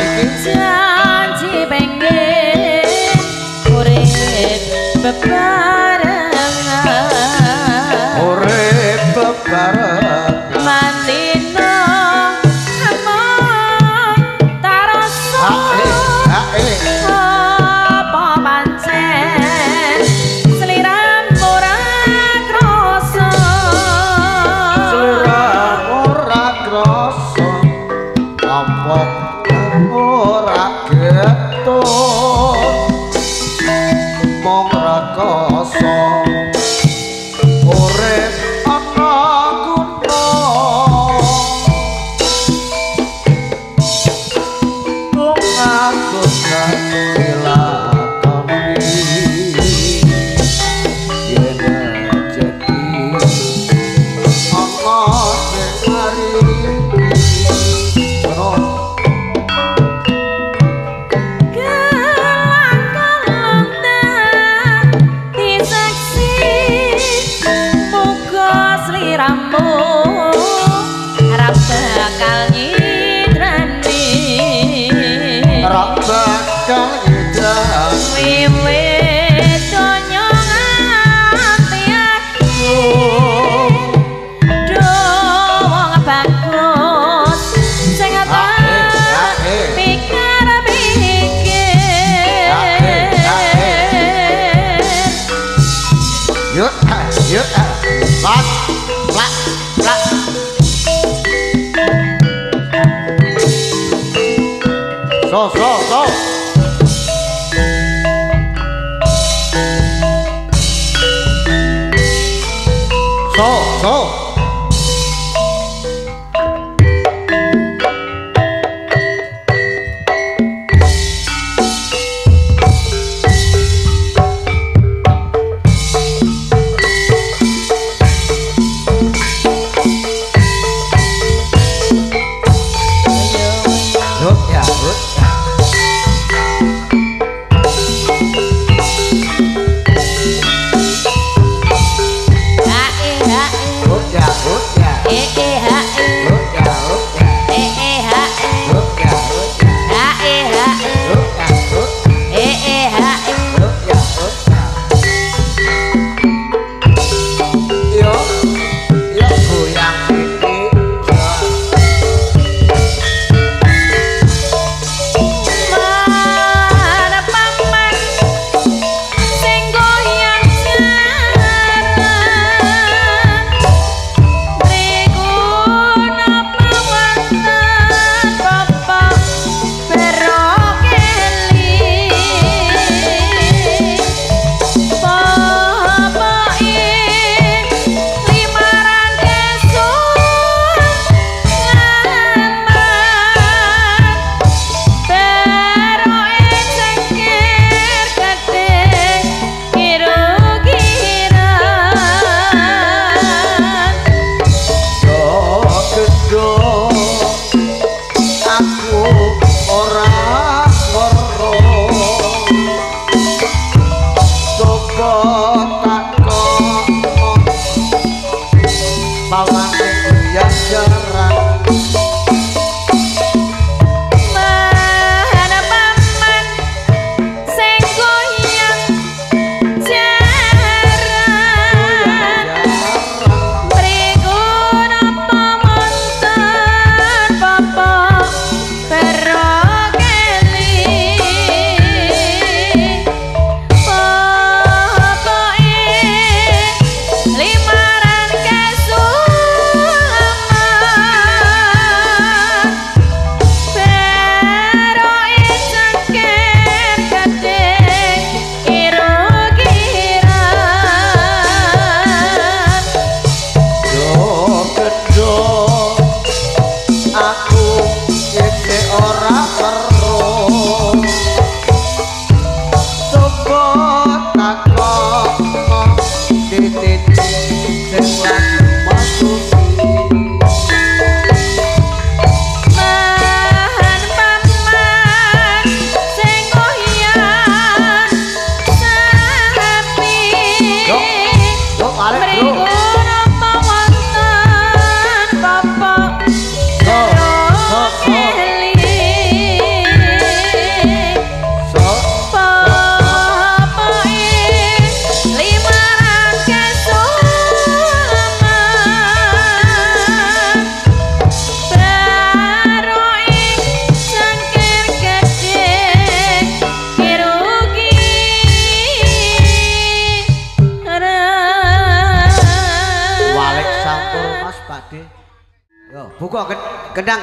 iki. Janji pengen urip bebarengan. Urip bebarengan. Manino among tarasa. Apa pancen sliramu ora krasa? Sliramu ora krasa. Apa ora getun mung rekoso urip ana guna mung aku dilakoni yen rejeki ana sing maringi. Ora bakal nyidrani, ora bakal nyidrani. Wiwit donya nganti akhir do wong bagus sing tak pikir pikir. Yuk yuk las plak plak. So so so. So so. Gendang.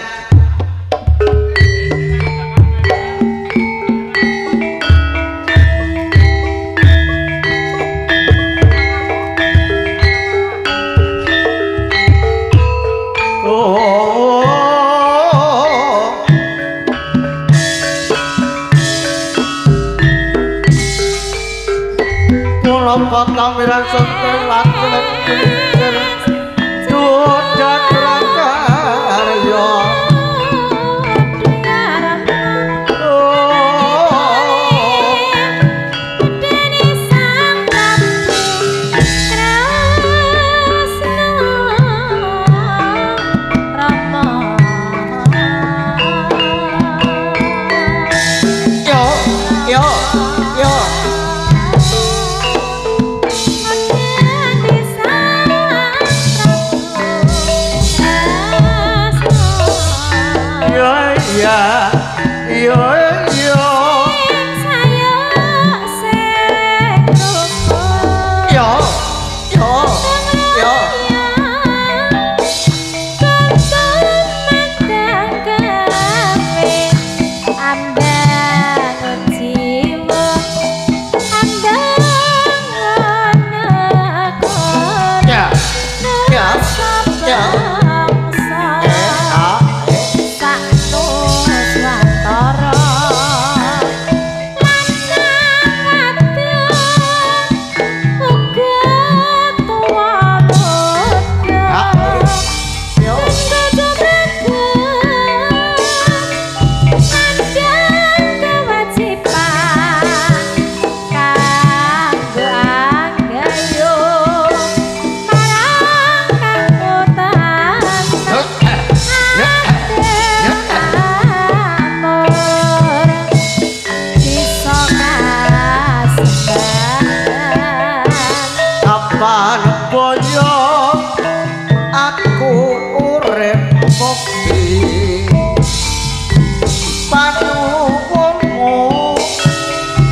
Kamiran sonten lan kelincer duda prakarya. Yo yo yo. Ya, yo yo. Yo yo yo. Ya, ya, ya.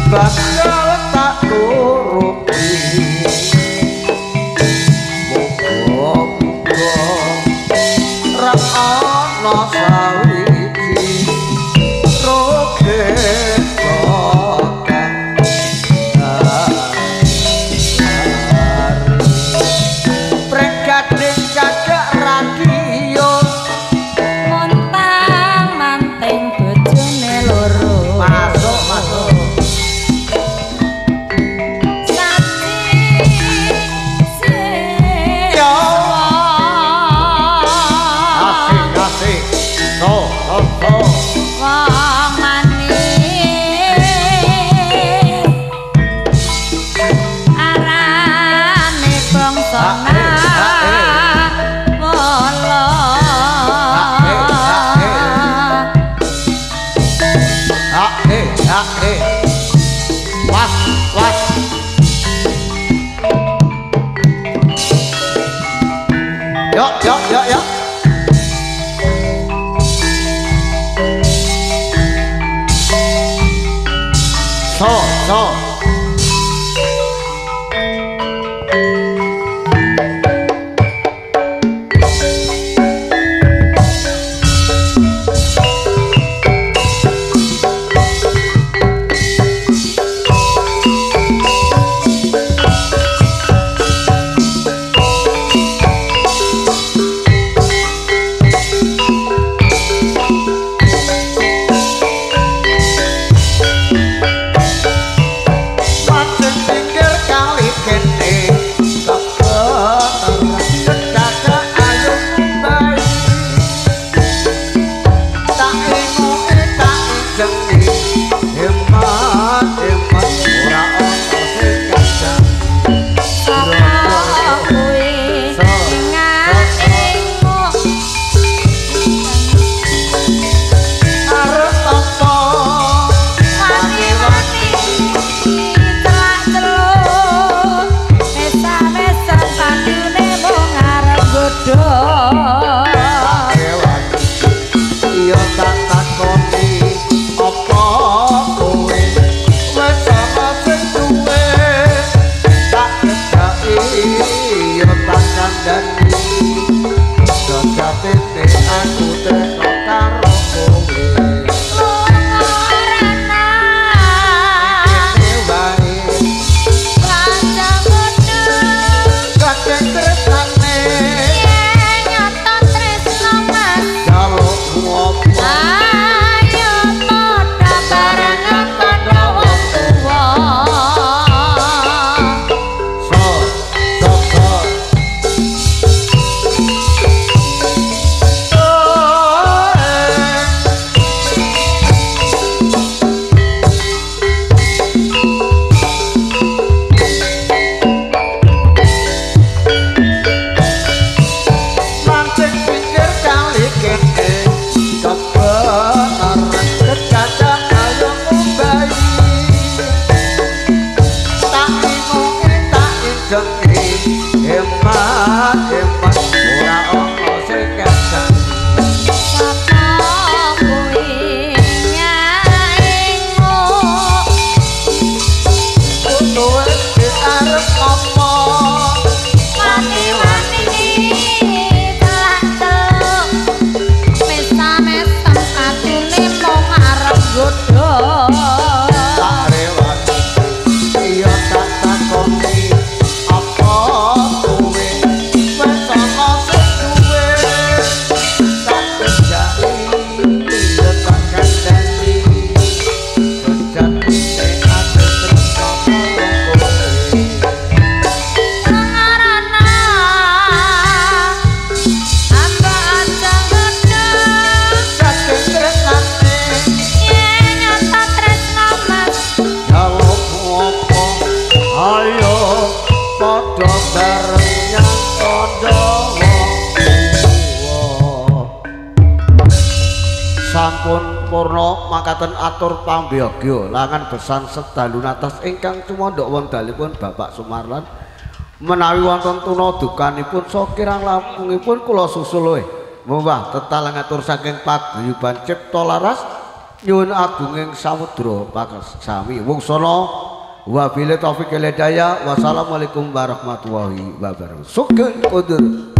Bakal tak turuti, muga-muga ra ana sawiji roge kang pregading cagak radio montang manting bojone loro. Masuk masuk. Was was. Yo yo yo yo. So so. Iya tak takoni apa Mancing pikir kali kene kebenaran kecaca ayo ngombahi tak ingungi tak injengi hemat hemat ora ana sing ngajari. Sapa kuwi nyaingu Kudu wis arep ngomong wani-wani telak-teluk mesam-mesem atine mung arep nggodha. Tak rewati iya tak takoni apa kowe wis ana sing duwe tak kejaki iya tak kandhani sejatine aku tresno karo kowe. Ngarana amba aja nggodha Saking tresnane yen nyata tresno mas jalukmu apa ayo padha bareng nyang Pandhawa. Sampun purna makaten atur pambiyogya langan besan sedalu natas ingkang cumandhak wekdalipun Bapak Sumarlan menawi wonten tuna dukanipun sakirang langkungipun kula susul muwah tetalang atur saking paguyuban Cipta Laras nyuwun agunging samudra pakasami wungsana wabillahi taufik wal hidayah. Wassalamualaikum warahmatullahi wabarakatuh. Sugeng kondur.